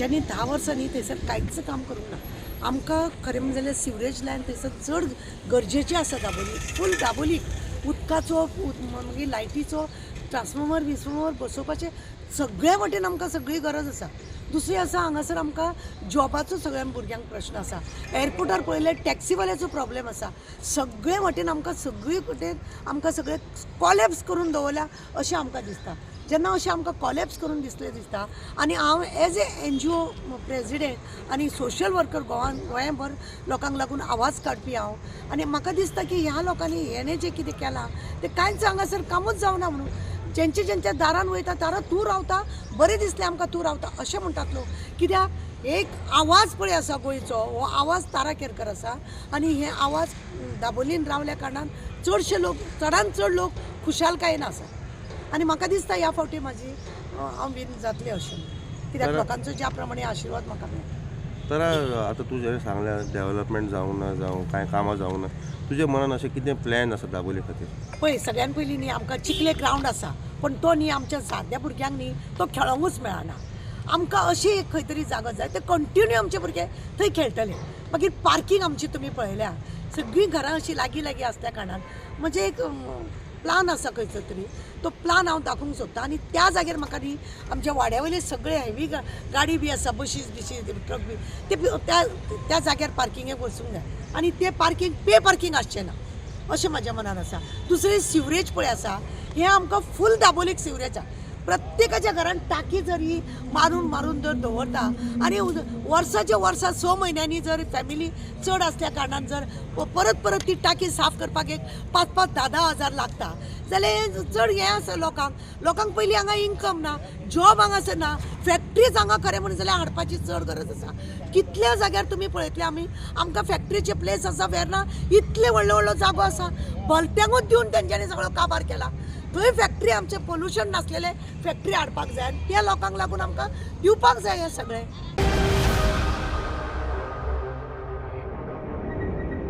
तेंच्यांनी 10 वर्सांनी थंयसर कांयच काम करूंक ना. आमकां खरें म्हणलें जाल्यार सिवरेज लायन थंयसर चड गरजेची आसा. दाबोली फूल दाबोलीक उदकाचो, मागीर लायटीचो ट्रान्सफॉर्मर बिन्सफॉर्मर बसोवपाचें सगळे वटेन आमकां सगळी गरज आसा. दुसरी आसा हांगासर आमकां जॉबाचो सगळ्या भुरग्यांक प्रश्न आसा. एअरपोर्टार पळयल्यार टॅक्सीवाल्याचो प्रॉब्लेम आसा. सगळे वटेन आमकां सगळी वटेन आमकां सगळे कॉलेप्स करून दवरल्या अशें आमकां दिसता. जेन्ना अशें आमकां कॉलेप्स करून दिसलें दिसता आनी हांव एज ए NGO president आनी सोशल वर्कर गोंयभर लोकांक लागून आवाज काडपी हांव, आनी म्हाका दिसता की ह्या लोकांनी हेणें जें कितें केलां तें कांयच हांगासर कामूच जावना. म्हणून जेंचे जेंच्या दारान वयता दारां तूं रावता, बरें दिसलें आमकां तूं रावता अशें म्हणटात लोक. कित्याक एक आवाज पळय आसा गोंयचो, हो आवाज तारा केरकर आसा आनी हे आवाज दाबोलीन रावल्या कारणान चडशे लोक, चडान चड लोक खुशालकायेन आसा. आनी म्हाका दिसता ह्या फावटी म्हाजी हांव विन जातलें अशें, कित्याक लोकांचो ज्या प्रमाणे आशिर्वाद म्हाका मेळटा. तर आतां तूं जें सांगलें डेवलपमेंट जावंक ना, जावं कांय कामां जावंक ना, तुज्या मनान अशें कितें प्लॅन आसा दाबोली खातीर? पळय सगळ्यान पयलीं न्ही आमकां चिखले ग्रावंड आसा, पण तो न्ही आमच्या साद्या भुरग्यांक न्ही तो खेळोंकूच मेळना. आमकां अशी एक खंय तरी जागो जाय ते कंटिन्यू आमचे भुरगे थंय खेळटले. मागीर पार्कींग आमची तुमी पळयल्या, सगळीं घरां अशीं लागीं लागीं आसल्या कारणान म्हणजे एक प्लान आसा खंयचो तरी, तो प्लान हांव दाखोवंक सोदतां. आनी त्या जाग्यार म्हाका न्ही आमच्या वाड्या वयले सगळे हेवी गाडी बी आसा, बशीस बिशीस ट्रक बी, ते त्या त्या जाग्यार पार्किंगेक वचूंक जाय आनी ते पार्कींग पे पार्कींग आसचें ना अशें म्हाज्या मनान आसा. दुसरें सिवरेज पळय आसा, हें आमकां फूल दाबोलीक सिवरेज आसा. प्रत्येकाच्या घरान टाकी जर ही मारून मारून जर दवरता आनी वर्साच्या वर्सा 6 म्हयन्यांनी जर फॅमिली चड आसल्या कारणान जर परत परत ती टाकी साफ करपाक एक 5-5, 10-10 हजार लागता जाल्यार हें चड हें आसा लोकांक. लोकांक पयलीं हांगा इन्कम ना, जॉब हांगासर ना, फॅक्ट्रीज हांगा खरें म्हणून जाल्यार हाडपाची चड गरज आसा. कितल्या जाग्यार तुमी पळयतले आमी, आमकां फॅक्ट्रीचे प्लेस आसा वेर्ना, इतले व्हडलो व्हडलो जागो आसा, भलत्यांकूच दिवन तेंच्यांनी सगळो काबार केला. थंय फॅक्ट्री आमचें पोल्युशन नासलेलें फॅक्ट्री हाडपाक जाय आनी त्या लोकांक लागून आमकां दिवपाक जाय हें सगळें.